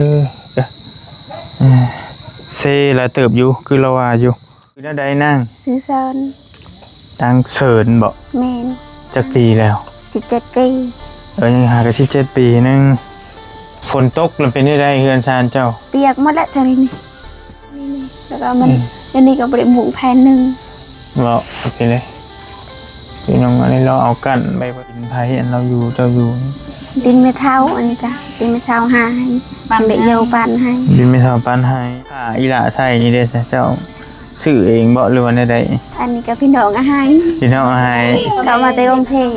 ເອີ ເອີ ເຊຫຼາຍເຕີບຢູ່ ຄືລາວວ່າຢູ່. ຊື່ແນວໃດນາງ? ຊື່ເຊີນ. ນາງເຊີນບໍ? ແມ່ນ. ຈັກປີແລ້ວ? ສິບເຈັດປີ. ເອີ ຍັງຫາກັນສິບເຈັດປີໜຶ່ງ. ຝົນຕົກແລ້ວເປັນຈັ່ງໃດເຮືອນຊານເຈົ້າ? ປຽກໝົດແຫຼະແຖວນີ້. ແລ້ວກໍມັນ ອືມ ອັນນີ້ກໍບໍ່ໄດ້ມຸງແຜ່ນໜຶ່ງ. ເວົ້າໂອເຄເລີຍ ພີ່ນ້ອງ. ອັນນີ້ລາວເອົາກັ້ນໄວ້ ດິນໃຜອັນລາວຢູ່ ເຈົ້າຢູ່? ດິນແມ່ເຖົ້າ ອັນນີ້ກະດິນແມ່ເຖົ້າຫາໃຫ້ ປັນໃຫ້ ເດ້ໂຍປັນໃຫ້ ດິນແມ່ເຖົ້າປັນໃຫ້. ຜ້າອີ່ຫຼ້າໃສ່ນີ້ເດ້ ເຈົ້າຊື້ເອງບໍ ຫຼືວ່າແນວໃດ? ອັນນີ້ກໍພີ່ນ້ອງເອົາໃຫ້ ພີ່ນ້ອງເອົາໃຫ້ ເຂົາມາແຕ່ກຸງເທບ.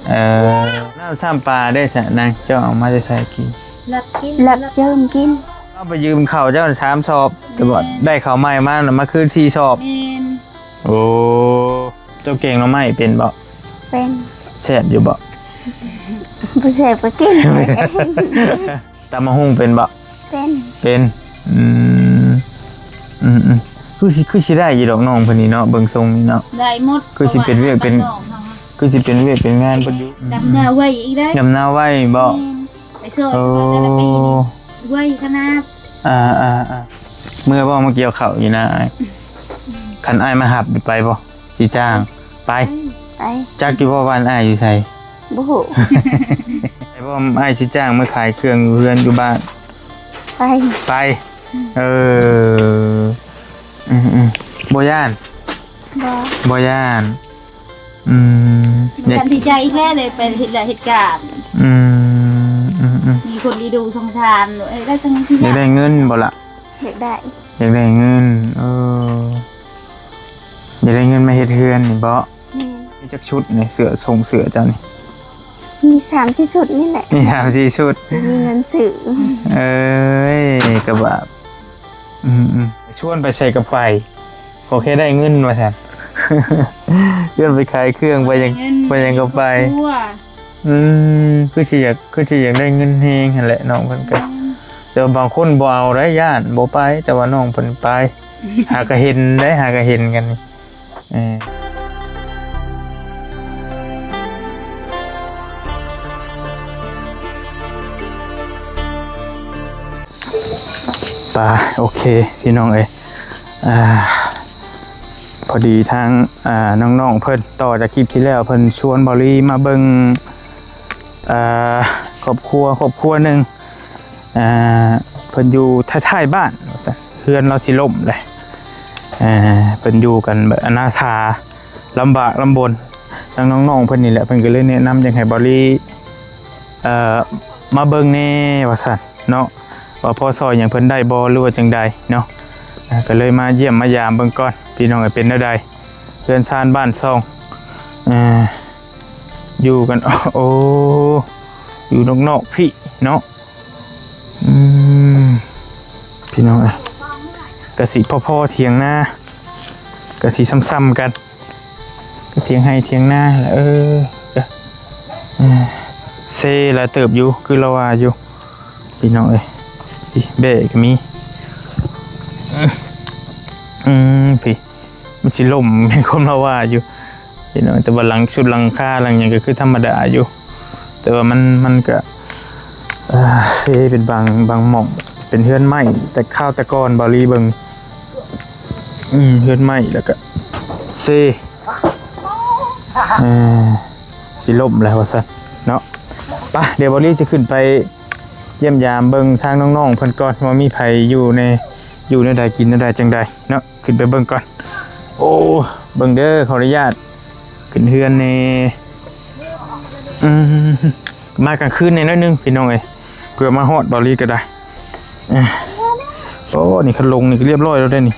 ເອີ ນ້ຳຊ້ຳປາເດ້ຊະນາງ ເຈົ້າເອົາມາແຕ່ໃສກິນ? ລັກກິນ ລັກເຈີມກິນ. ເຮົາໄປຢືມເຂົ້າເຈົ້າສາມສອບ ແຕ່ວ່າ ແມ່ນ ໄດ້ເຂົ້າໃໝ່ມາ ມາຄືນສີ່ສອບ. ແມ່ນ. ໂອ້ ເຈົ້າແກງໜໍ່ໄມ້ເປັນບໍ? ເປັນ. ແຊບຢູ່ບໍ? ບໍ່ແຊບກໍກິນ. ຕຳບັກຫຸ່ງເປັນບໍ? ເປັນ. ເປັນ. ອືມ ອືມໆ ຄືຊິ ຄືຊິໄດ້ຢູ່ດອກນ້ອງເພິ່ນນີ້ເນາະ ເບິ່ງຊົງນີ້ເນາະ ໄດ້ໝົດ. ຄືຊິເປັນວຽກເປັນ ເພາະວ່າ ຄືຊິເປັນວຽກເປັນງານເພິ່ນຢູ່. ດຳນາໄວອີກເດ້. ດຳນາໄວບໍ? ແມ່ນ. ໄປຊ່ອຍ ໂອ້ ເຂົາແຕ່ລະປີນີ້ ໄວຂະໜາດ. ອ່າໆໆ ເມື່ອບໍ່ມາກ່ຽວເຂົ້າຢູ່ນາອ້າຍ? ຄັນອ້າຍມາຮັບໄປບໍ່? ຊິຈ້າງໄປ. ໄປ. ຈັກຢູ່ບໍ່ບ້ານອ້າຍຢູ່ໃສ? ບໍ່ຮູ້. ໄປບໍ່? ອ້າຍຊິຈ້າງມາຂາຍເຄື່ອງຢູ່ເຮືອນຢູ່ບ້ານ. ໄປ. ໄປ. ເອີ ອືມໆ ບໍ່ຢ້ານ? ບໍ່. ບໍ່ຢ້ານ. ອືມ ມັນ ຢາກ ດີໃຈແທ້ເລີຍ ໄປເຮັດວຽກເຮັດການ. ອືມ ອືມໆ ມີຄົນດີດູສົງສານ. ເອີ ໄດ້ຈັ່ງຊີ້ ຢາກໄດ້ເງິນບໍ່ລະ? ຢາກໄດ້. ຢາກໄດ້ເງິນ. ເອີ ຢາກໄດ້ເງິນມາເຮັດເຮືອນນີ້ບໍ? ແມ່ນ. ມີຈັກຊຸດນີ້ ເສື້ອ ຊົງເສື້ອເຈົ້ານີ້? ມີສາມສີ່ຊຸດນີ້ແຫຼະ. ມີສາມສີ່ຊຸດ. ບໍ່ມີເງິນຊື້. ເອີຍ ກະບາບ. ອືມໆ ຊວນໄປໃສກໍໄປ ຂໍແຄ່ໄດ້ເງິນວ່າຊັ້ນ. ຊວນໄປຂາຍເຄື່ອງ ໄປຫຍັງ ໄດ້ເງິນ ໄປຫຍັງກໍໄປ. ອືມ ຄືຊິຢາກ ຄືຊິຢາກໄດ້ເງິນແຮງຫັ້ນແຫຼະ ນ້ອງເພິ່ນກໍ. ແມ່ນ. ແຕ່ວ່າບາງຄົນບໍ່ເອົາໄດ໋ ຢ້ານບໍ່ໄປ ແຕ່ວ່ານ້ອງເພິ່ນໄປ. ຫາກໍເຫັນໄດ໋ ຫາກໍເຫັນກັນນີ້. ເອີ ໄປ ໂອເຄ ພີ່ນ້ອງເອີຍ. ອ່າ ພໍດີທາງ ອ່າ ນ້ອງໆເພິ່ນ ຕໍ່ຈາກຄລິບທີ່ແລ້ວ ເພິ່ນຊວນເບົາລີມາເບິ່ງ ອ່າ ຄອບຄົວ ຄອບຄົວໜຶ່ງ. ອ່າ ເພິ່ນຢູ່ທ້າຍໆບ້ານວ່າຊັ້ນ ເຮືອນລາວຊິລົ້ມແຫຼະ. ເອີ ເພິ່ນຢູ່ກັນແບບອະນາຖາ ລຳບາກລຳບົນ. ທາງນ້ອງໆເພິ່ນນີ້ແຫຼະ ເພິ່ນກໍເລີຍແນະນຳຢາກໃຫ້ເບົາລີ ເອີ ມາເບິ່ງແດ່ວ່າຊັ້ນເນາະ ວ່າພໍຊ່ອຍຫຍັງເພິ່ນໄດ້ບໍ່ ຫຼືວ່າຈັ່ງໃດເນາະ. ເອີ ກໍເລີຍມາຢ້ຽມມາຢາມເບິ່ງກ່ອນ ພີ່ນ້ອງເອີຍ ເປັນແນວໃດ ເຮືອນຊານບ້ານຊ່ອງ. ເອີ ຢູ່ກັນ ໂອ້ ຢູ່ນອກໆພີ້ເນາະ. ອືມ ພີ່ນ້ອງເອີຍ ກະຊິພໍໆຖຽງນາ ກະຊິຊ້ຳໆກັນ ກະຖຽງໄຮ່ຖຽງນາແຫຼະ. ເອີ ເອີ ເອີ ເຊຫຼາຍເຕີບຢູ່ ຄືລາວວ່າຢູ່ ພີ່ນ້ອງເອີຍ. ພີ້ ແບ້ກໍມີ. ອືມ ພີ້ ມັນຊິລົ້ມ ແມ່ນຄວາມລາວວ່າຢູ່ ພີ່ນ້ອງ. ແຕ່ວ່າຫຼັງຊຸດຫຼັງຄາຫຼັງຫຍັງກໍຄືທຳມະດາຢູ່ ແຕ່ວ່າມັນ ມັນກໍ ເອີ ເຊເປັນບາງ ບາງໝ່ອງ ເປັນເຮືອນໄມ້ ແຕ່ຄາວແຕ່ກ່ອນ ເບົາລີເບິ່ງ. ອືມ ເຮືອນໄມ້ ແລ້ວກໍເຊ ເອີ ຊິລົ້ມແລ້ວວ່າຊັ້ນເນາະ. ໄປ ດຽວເບົາລີຊິຂຶ້ນໄປຢ້ຽມຢາມເບິ່ງທາງນ້ອງໆເພິ່ນກ່ອນ ວ່າມີໃຜຢູ່ແດ່ ຢູ່ແນວໃດ ກິນແນວໃດ ຈັ່ງໃດເນາະ. ຂຶ້ນໄປເບິ່ງກ່ອນ. ໂອ້ ເບິ່ງເດີ ຂໍອະນຸຍາດຂຶ້ນເຮືອນແດ່. ອືມ ມາກາງຄືນແດ່ໜ້ອຍໜຶ່ງ ພີ່ນ້ອງເອີຍ ເພື່ອມາຮອດເບົາລີກໍໄດ້. ເອີ ໂອ້ ນີ້ຄັນລົງນີ້ກໍລຽບຮ້ອຍແລ້ວເດ້ນີ້.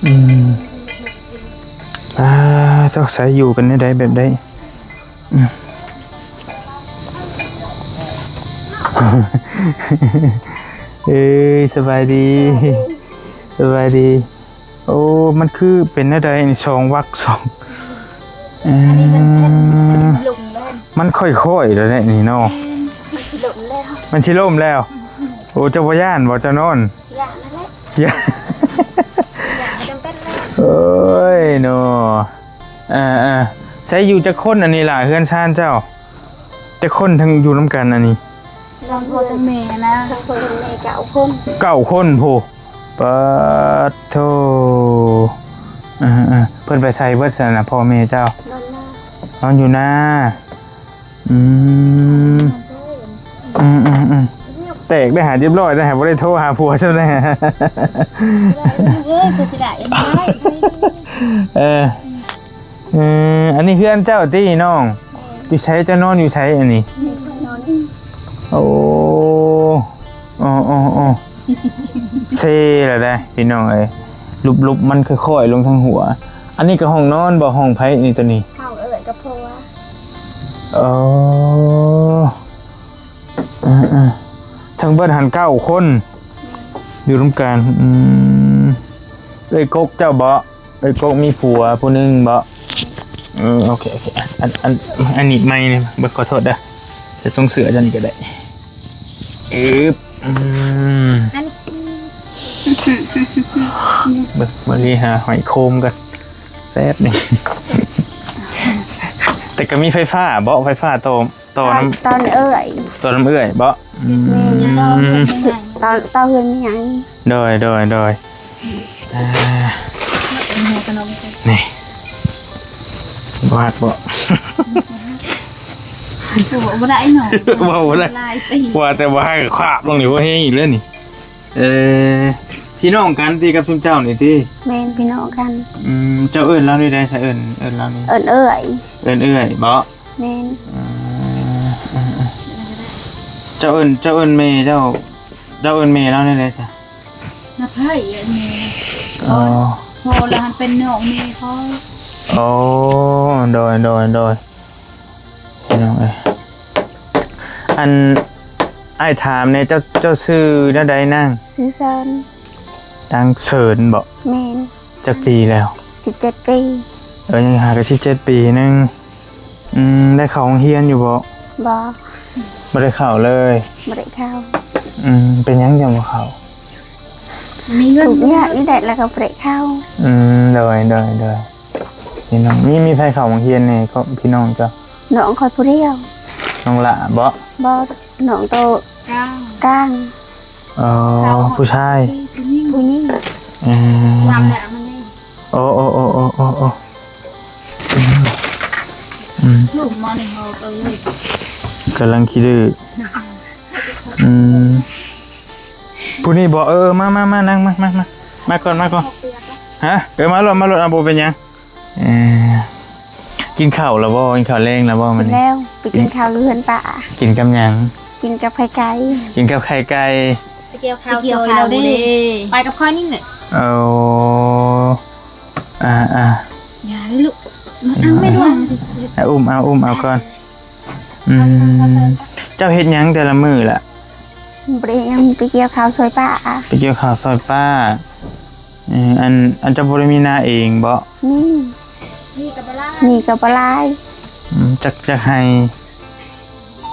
ອືມ ອ່າ ເຈົ້າໃຊ້ຢູ່ເປັນແນວໃດ ແບບໃດ? ອືມ ເອີຍ ສະບາຍດີ ສະບາຍດີ. ໂອ້ ມັນຄືເປັນແນວໃດນີ້ ສອງວັກສອງ ເອີ ອັນນີ້ມັນເປັນລົງແລ້ວ ມັນຄ່ອຍໆແລ້ວນີ້ເນາະ. ແມ່ນ ມັນຊິລົ້ມແລ້ວ ມັນຊິລົ້ມແລ້ວ. ໂອ້ ເຈົ້າບໍ່ຢ້ານບໍ່ ເຈົ້ານອນ? ຢ້ານນັ້ນແຫຼະ ຢ້ານ ຢ້ານກໍຈຳເປັນແລ້ວ. ໂອ້ຍເນາະ ອ່າໆ ໃຊ້ຢູ່ຈັກຄົນອັນນີ້ລະ ເຮືອນຊານເຈົ້າ ຈັກຄົນທັງຢູ່ນຳກັນອັນນີ້? ທັງພໍ່ທັງແມ່ນະ ທັງພໍ່ທັງແມ່ເກົ້າຄົນ ເກົ້າຄົນພຸ້ນ. ປາດໂທ້ ເອີໆ ເພິ່ນໄປໃສເບິດຊັ້ນນະ ພໍ່ແມ່ເຈົ້າ? ນອນນາ ນອນຢູ່ນາ. ອືມ ອືມໆໆ ແຕກໄດ້ຫາຮຽບຮ້ອຍໄດ້ຫາ ບໍ່ໄດ້ໂທຫາຜົວຊ້ຳໄດ໋. ເອີຍ ຄືຊິໄດ້ ເອີ ເອີ ອັນນີ້ເຮືອນເຈົ້າຕິນ້ອງ? ແມ່ນ. ຢູ່ໃສ? ເຈົ້ານອນຢູ່ໃສອັນນີ້? ນີ້ນອນນີ້. ໂອ້ ໂອ້ໆໆ ເຊແລ້ວໄດ໋ພີ່ນ້ອງເອີຍ ຫຼຸບໆ ມັນຄ່ອຍໆລົງທາງຫົວ. ອັນນີ້ກໍຫ້ອງນອນບໍ່? ຫ້ອງໃຜນີ້ໂຕນີ້? ຫ້ອງເອື້ອຍກັບຜົວ. ເອີ ເອີໆ ທັງເບິດຫັ້ນເກົ້າຄົນ ແມ່ນ ຢູ່ນຳກັນ. ອືມ ເອື້ອຍກົກເຈົ້າບໍ່? ເອີຍ ກົກມີຜົວຜູ້ໜຶ່ງບໍ່? ເອີ ໂອເຄ ໂອເຄ ອັນ ອັນ ອັນນີ້ໄມ້ນີ້ ເບິ່ງ ຂໍໂທດເດີ ຈະສົ່ງເສື້ອຈັ່ງນີ້ກໍໄດ້. ອຶບ ອືມ ອັນ ເບິ່ງ ເບິ່ງນີ້ຫາຫອຍໂຄມກັນແປັບໜຶ່ງ. ແຕ່ກໍມີໄຟຟ້າບໍ່? ໄຟຟ້າຕໍ່ ຕໍ່ນຳ ຕໍ່ນຳເອື້ອຍ ຕໍ່ນຳເອື້ອຍບໍ່? ອືມ ແມ່ນ ຕໍ່ເຮືອນແມ່ໃຫຍ່ ຕໍ່ ຕໍ່ເຮືອນແມ່ໃຫຍ່. ໂດຍ ໂດຍ ໂດຍ ອ່າ ນີ້ ບໍ່ຮັກບໍ່? ຄືເວົ້າບໍ່ໄດ້ເນາະ ເວົ້າບໍ່ໄດ້ ຫຼາຍປີ ວ່າແຕ່ບໍ່ຮັກກໍຄາບລົງນີ້ ບໍ່ແຮງອີກແລ້ວນີ້. ເອີ ພີ່ນ້ອງກັນຕິກັບຊຸມເຈົ້ານີ້ຕິ? ແມ່ນ ພີ່ນ້ອງກັນ. ອືມ ເຈົ້າເອີ້ນລາວແນວໃດຊະ? ເອີ້ນ ເອີ້ນລາວນີ້ ເອີ້ນເອື້ອຍ. ເອີ້ນເອື້ອຍບໍ່? ແມ່ນ. ເອີ ເຈົ້າເອີ້ນ ເຈົ້າເອີ້ນແມ່ເຈົ້າ ເຈົ້າເອີ້ນແມ່ລາວແນວໃດຊະ? ນາໄພ ເອີ້ນແມ່. ອໍ ພໍ່ລະຫັ້ນເປັນນ້ອງແມ່ຂ້ອຍ. ໂອ້ ໂດຍ ໂດຍ ໂດຍ ພີ່ນ້ອງເອີຍ. ອັນ ອ້າຍຖາມແດ່ ເຈົ້າ ເຈົ້າຊື່ແນວໃດນາງ? ຊື່ເຊີນ. ນາງເຊີນບໍ່? ແມ່ນ. ຈັກປີແລ້ວ? ສິບເຈັດປີ. ເອີ ຍັງຫາກໍສິບເຈັດປີໜຶ່ງ. ອືມ ໄດ້ເຂົ້າໂຮງຮຽນຢູ່ບໍ່? ບໍ່. ບໍ່ໄດ້ເຂົ້າເລີຍ? ບໍ່ໄດ້ເຂົ້າ. ອືມ ເປັນຫຍັງຈັ່ງບໍ່ເຂົ້າ? ມີເງິນ ທຸກຍາກນີ້ແຫຼະ ແລ້ວກໍບໍ່ໄດ້ເຂົ້າ. ອືມ ໂດຍ ໂດຍ ໂດຍ. ພີ່ນ້ອງ ມີ ມີໃຜເຂົ້າໂຮງຮຽນແດ່ ກໍພີ່ນ້ອງເຈົ້າ? ນ້ອງຂ້ອຍຜູ້ດຽວ. ນ້ອງຫຼ້າບໍ່? ບໍ່ ນ້ອງໂຕກາງ ກາງ. ອໍ ຜູ້ຊາຍ? ຜູ້ຍິງ ຜູ້ຍິງ. ອືມ ວາງແລ້ວມັນນີ້. ໂອ້ ໂອ້ ໂອ້ ໂອ້ ໂອ້ ໂອ້ ອືມ ອືມ ລູກມາໃນຫ້ອງເອີຍ ກຳລັງຂີ້ດື້. ອືມ ຜູ້ນີ້ບໍ່? ເອີ ມາ ມາ ມາ ນັ່ງ ມາ ມາ ມາ ມາກ່ອນ ມາກ່ອນ. ຮະ? ເອີ ມາໂລດ ມາໂລດ. ເອົາ ບໍ່ເປັນຫຍັງ. ເອີ ກິນເຂົ້າແລ້ວບໍ່? ກິນເຂົ້າແລງແລ້ວບໍ່? ກິນແລ້ວ. ໄປກິນເຂົ້າຢູ່ເຮືອນປ້າ. ກິນກັບຫຍັງ? ກິນກັບໄຂ່ໄກ່. ກິນກັບໄຂ່ໄກ່. ໄປກ່ຽວເຂົ້າ ໄປກ່ຽວເຂົ້າ ຊ່ອຍລາວເດ້ ເດ້. ໄປກັບຂ້ອຍນີ້ແຫຼະ. ໂອ້ ອ່າໆ ຢ່າເດ້ລູກ ມາ ເອົາແມ່ດວງ. ອ່າ ອຸ້ມເອົາ ອຸ້ມເອົາກ່ອນ. ອືມ ເຈົ້າເຮັດຫຍັງແຕ່ລະມື້ລະ? ບໍ່ໄດ້ຫຍັງ ໄປກ່ຽວເຂົ້າຊ່ອຍປ້າ. ໄປກ່ຽວເຂົ້າຊ່ອຍປ້າ. ເອີ ອັນ ອັນເຈົ້າບໍ່ໄດ້ມີນາເອງບໍ່? ມີ ມີກໍບໍ່ຫຼາຍ ມີກໍບໍ່ຫຼາຍ. ອືມ ຈັກ ຈັກໄຮ່?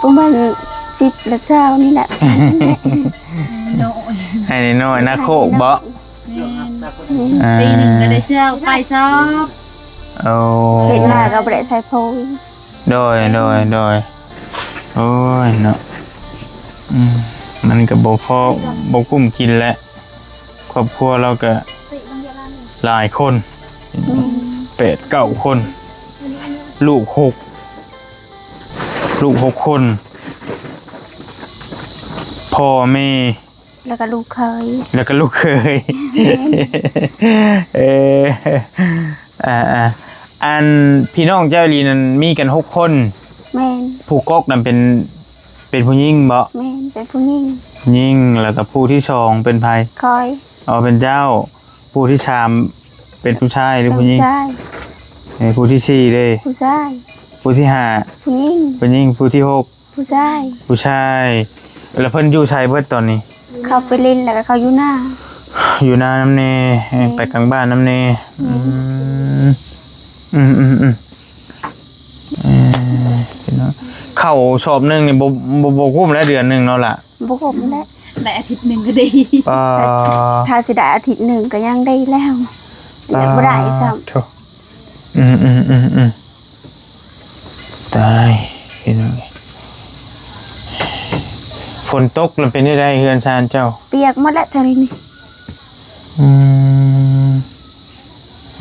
ປະມານສິບ ຫຼື ຊາວນີ້ແຫຼະ. ນ້ອຍ ໄຮ່ນ້ອຍ ນາໂຄກບໍ່? ແມ່ນ ອືມ ປີໜຶ່ງກໍໄດ້ຊາວປາຍຊອບ. ໂອ້ ເຮັດນາກໍບໍ່ໄດ້ໃສ່ໂພຍ. ໂດຍ ໂດຍ ໂດຍ. ໂອ້ຍເນາະ ອືມ ມັນກໍບໍ່ພໍ ບໍ່ກຸ້ມກິນແຫຼະ. ຄອບຄົວລາວກໍຫຼາຍຄົນ ແມ່ນ ແປດເກົ້າຄົນ ລູກຫົກ ລູກຫົກຄົນ ພໍ່ແມ່ ແລ້ວກໍລູກເຂີຍ ແລ້ວກໍລູກເຂີຍ. ແມ່ນ ເອີ ອ່າໆ ອັນພີ່ນ້ອງເຈົ້າອີ່ຫຼີນັ້ນມີກັນຫົກຄົນ. ແມ່ນ ຜູ້ກົກນັ້ນເປັນ ເປັນຜູ້ຍິງບໍ່? ແມ່ນ ເປັນຜູ້ຍິງ. ຍິງ ແລ້ວກໍຜູ້ທີສອງເປັນໃຜ? ຂ້ອຍ. ອໍ ເປັນເຈົ້າ. ຜູ້ທີສາມເປັນຜູ້ຊາຍຫຼືຜູ້ຍິງ? ເປັນຜູ້ຊາຍ. ເອີ ຜູ້ທີສີ່ເດ້? ຜູ້ຊາຍ. ຜູ້ທີຫ້າ? ຜູ້ຍິງ. ຜູ້ຍິງ. ຜູ້ທີຫົກ? ຜູ້ຊາຍ. ຜູ້ຊາຍ. ແລ້ວເພິ່ນຢູ່ໃສເບິດຕອນນີ້? ເຂົາໄປຫຼິ້ນ ແລ້ວກໍເຂົາຢູ່ນາ. ຢູ່ນານຳແດ່. ເອີ ແມ່ນ ໄປກາງບ້ານນຳແດ່. ແມ່ນ. ອືມ ອືມໆໆ. ເອີ ເຂົ້າສອບໜຶ່ງນີ້ບໍ່ ບໍ່ ບໍ່ກຸ້ມແລ້ວ ເດືອນໜຶ່ງເນາະລະ? ບໍ່ກຸ້ມແຫຼະ ໄດ້ອາທິດໜຶ່ງກໍດີ. ອ່າ ຖ້າ ຖ້າຊິໄດ້ອາທິດໜຶ່ງກໍຍັງດີແລ້ວ. ອ່າ ບໍ່ໄດ້ຊ້ຳ. ໂທ້ ອືມໆໆໆ ຕາຍ ພີ່ນ້ອງ. ຝົນຕົກແລ້ວເປັນຈັ່ງໃດເຮືອນຊານເຈົ້າ? ປຽກໝົດແຫຼະເທົ່ານີ້ນີ້. ອືມ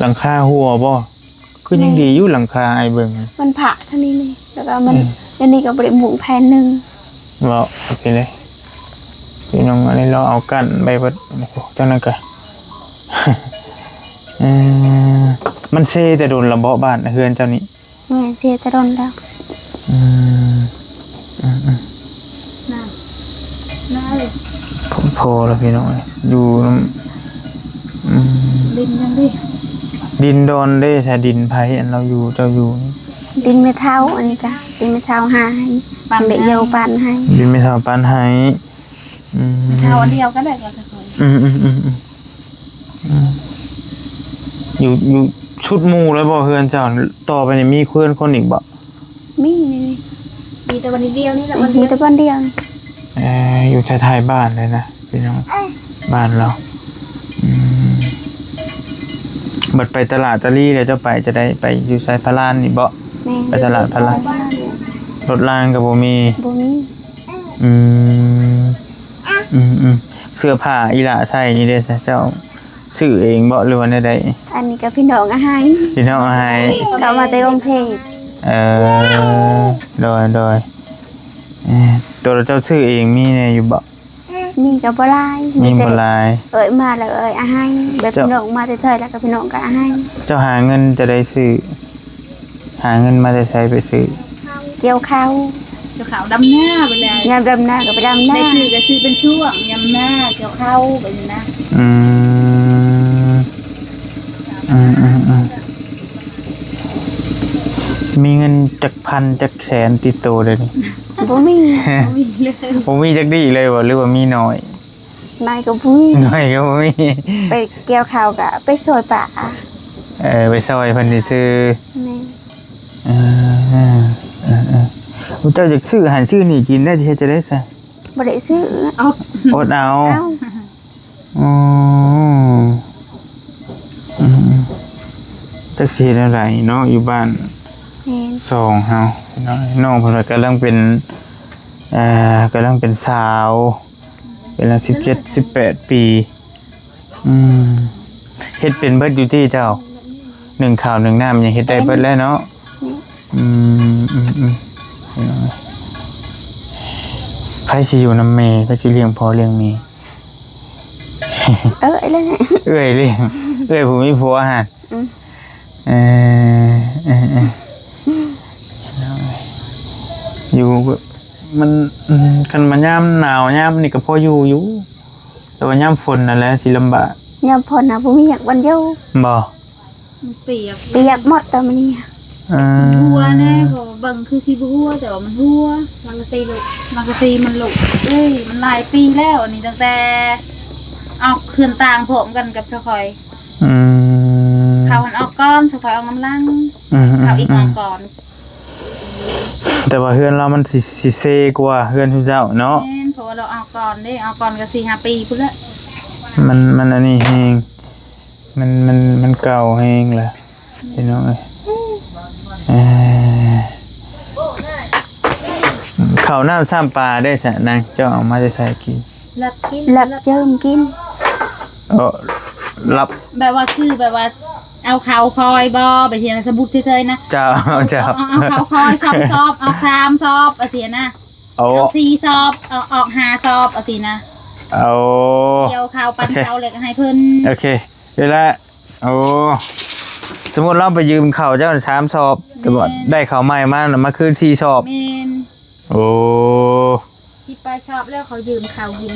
ຫຼັງຄາຮົ່ວບໍ່? ຄືຍັງດີຢູ່ ແມ່ນ ຫຼັງຄາອ້າຍເບິ່ງ ມັນຜະເທົ່ານີ້ນີ້ ແລ້ວກໍມັນ ອືມ ອັນນີ້ກໍບໍ່ໄດ້ມຸງແຜ່ນໜຶ່ງ. ເວົ້າໂອເຄເລີຍ ພີ່ນ້ອງ ອັນນີ້ລາວເອົາກັ້ນໄປເບິດ ໂອ້ໂຫ ຈັ່ງນັ້ນກະ ເອີ ມັນເຊແຕ່ດົນລະເບາະ ບ້ານເຮືອນເຈົ້ານີ້? ແມ່ນ ເຊແຕ່ດົນແລ້ວ. ອືມ ອືມໆ ນ້າ ນ້າເອີຍ ພໍແລ້ວພີ່ນ້ອງເອີຍ ຢູ່ນຳ ອືມ ດິນຍັງດີ ດິນດອນເດ້ ໃສດິນໃຜ ອັນລາວຢູ່ ເຈົ້າຢູ່ນີ້? ດິນແມ່ເຖົ້າ ອັນນີ້ກະດິນແມ່ເຖົ້າຫາໃຫ້ ປານໄຮ່ ແມ່ໂຍປານໃຫ້ ດິນແມ່ເຖົ້າປານໃຫ້. ອືມ ແມ່ເຖົ້າອັນດຽວກັນແຫຼະ ກໍສະເຄີຍ ອືມໆໆໆ ອືມ ຢູ່ ຢູ່ຊຸດໝູ່ເລີຍບໍ່ເຮືອນເຈົ້າ? ຕໍ່ໄປນີ້ມີເຮືອນຄົນອີກບໍ່? ມີ ມີ ມີແຕ່ບ່ອນດຽວນີ້ແຫຼະ ມີແຕ່ບ່ອນດຽວ. ເອີ ຢູ່ທ້າຍໆບ້ານເລີຍນະພີ່ນ້ອງ ບ້ານລາວ. ອືມ ບັດໄປຕະຫຼາດຕະລີແລ້ວ ເຈົ້າໄປຈະໄດ້ໄປຢູ່ໃສ? ພະລານນີ້ບໍ່? ແມ່ນ ໄປຕະຫຼາດພະລານ ລົດລາງກໍບໍ່ມີ? ບໍ່ມີ. ອືມ ອືມໆ ເສື້ອຜ້າອີ່ຫຼ້າໃສ່ນີ້ເດ້ ເຈົ້າຊື້ເອງບໍ່ ຫຼືວ່າແນວໃດ? ອັນນີ້ກໍພີ່ນ້ອງເອົາໃຫ້ ພີ່ນ້ອງເອົາໃຫ້ ເຂົາເອົາມາແຕ່ກຸງເທບ. ເອີ ໂດຍໆ ເອີ ໂຕເຈົ້າຊື້ເອງມີແດ່ຢູ່ບໍ່? ມີກໍບໍ່ຫຼາຍ ມີ ມີແຕ່ ບໍ່ຫຼາຍ ເອື້ອຍມາແລ້ວເອື້ອຍເອົາໃຫ້ ແບບ ເຈົ້າ ພີ່ນ້ອງມາແຕ່ໄທແລ້ວກໍພີ່ນ້ອງກໍເອົາໃຫ້. ເຈົ້າຫາເງິນຈະໄດ້ຊື້ ຫາເງິນມາແຕ່ໃສໄປຊື້? ກ່ຽວເຂົ້າ ກ່ຽວເຂົ້າ ດຳນາໄປແລ້ວ ຍາມດຳນາກໍໄປດຳນາ ໄດ້ຊື້ກໍຊື້ເປັນຊ່ວງ ຍາມນາກ່ຽວເຂົ້າໄປນີ້ນະ. ອືມ ອືມໆໆ ມີເງິນຈັກພັນຈັກແສນຕິດໂຕດຽວນີ້? ບໍ່ມີ ບໍ່ມີເລີຍ ບໍ່ມີຈັກດີ້ເລີຍບໍ່ ຫຼືວ່າມີໜ້ອຍ? ໜ້ອຍກໍບໍ່ມີ ໜ້ອຍກໍບໍ່ມີ ໄປກ່ຽວເຂົ້າກໍໄປຊ່ອຍປ້າ. ເອີ ໄປຊ່ອຍເພິ່ນຊື່ໆ. ແມ່ນ. ເອີ ເອີ ເອີ ເຈົ້າຢາກຊື້ຫັ້ນຊື້ນີ້ກິນໄດ້ ຊິເຮັດຈັ່ງໃດຊະ? ບໍ່ໄດ້ຊື້ ອົດ ອົດເອົາ ເອົາ. ອໍ ອືມ ຈັກຊິເຮັດແນວໃດເນາະ ຢູ່ບ້ານ ແມ່ນ ສອງເຮົາ ນ້ອງເພິ່ນວ່າກຳລັງເປັນ ເອີ ກຳລັງເປັນສາວ ເປັນລະສິບເຈັດ ສິບແປດປີ. ອືມ ເຮັດເປັນເບິດຢູ່ຕິເຈົ້າ? ໜຶ້ງເຂົ້າໜຶ້ງນ້ຳຍັງເຮັດໄດ້ເບິດແຫຼະເນາະ. ອືມ ອືມ ອືມ ພີ່ນ້ອງເອີຍ ໃຜຊິຢູ່ນຳແມ່ ໃຜຊິລ້ຽງພໍ່ລ້ຽງແມ່? ເອື້ອຍແຫຼະ ເອື້ອຍລ້ຽງ ເອື້ອຍຜູ້ມີຜົວຫັ້ນ. ອືມ ເອີ ເອີ ເອີ ຢູ່ ມັນ ອືມ ຄັນມາຍາມໜາວຍາມນີ້ກໍພໍຢູ່ຢູ່ ແຕ່ວ່າຍາມຝົນນັ້ນແຫຼະຊິລຳບາກ. ຍາມຝົນນະບໍ່ມີຫຍັງບ່ອນຢູ່ ບໍ່? ມັນປຽກ ປຽກໝົດຕອນນີ້. ເອີ ມັນຮົ່ວແດ່ ເພາະວ່າເບິ່ງຄືຊິບໍ່ຮົ່ວ ແຕ່ວ່າມັນຮົ່ວ. ມັນກໍຊິລຸ ມັນກໍຊິ ມັນລຸ ເອີຍ ມັນຫຼາຍປີແລ້ວ ອັນນີ້ຕັ້ງແຕ່ອອກເຮືອນຕ່າງພ້ອມກັນກັບຊາວຂ້ອຍ. ອືມ ເຂົາຫັ້ນອອກກ່ອນ ຊາວຂ້ອຍອອກນຳຫຼັງ. ອືມ ເຂົາອີກອອກກ່ອນ. ແຕ່ວ່າເຮືອນລາວມັນຊິ ຊິເຊກວ່າເຮືອນຊຸມເຈົ້າເນາະ. ແມ່ນ ເພາະວ່າລາວອອກກ່ອນເດ້ ອອກກ່ອນກໍສີ່ຫ້າປີພຸ້ນແຫຼະ. ມັນ ມັນອັນນີ້ແຮງ ມັນ ມັນ ມັນເກົ່າແຮງແຫຼະ ພີ່ນ້ອງເອີຍ. ເອີ ເຂົ້ານ້ຳຊ້ຳປາໄດ້ຊະນາງ ເຈົ້າເອົາມາແຕ່ໃສກິນ? ລັບກິນ ລັບເຈີມກິນ. ເອີ ລັບ ແບບວ່າ ຄືແບບວ່າ ເອົາເຂົ້າຄອຍບໍ່ ໄປເຮັດໃຫ້ສະບຸດເຊີຍໆນະ. ເຈົ້າ ເຈົ້າ ເອົາ ເອົາເຂົ້າຄອຍສອງຊອບ ອອກສາມຊອບ ວ່າຊີ້ນະ. ເອົາ ເອົາສີ່ຊອບ ເອົາ ອອກຫ້າຊອບ ວ່າຊີ້ນະ. ເອົາ ກ່ຽວເຂົ້າ ປັ່ນເຂົ້າ ແລ້ວກໍໃຫ້ເພິ່ນ. ໂອເຄ ເວລາ ໂອ້ ສົມມຸດລາວໄປຢືມເຂົ້າເຈົ້າສາມຊອບ ແຕ່ວ່າ ແມ່ນ ໄດ້ເຂົ້າໃໝ່ມາ ມາຄືນສີ່ຊອບ. ແມ່ນ. ໂອ້ ສິບປາຍຊອບແລ້ວ ເຂົາຢືມເຂົ້າກິນ.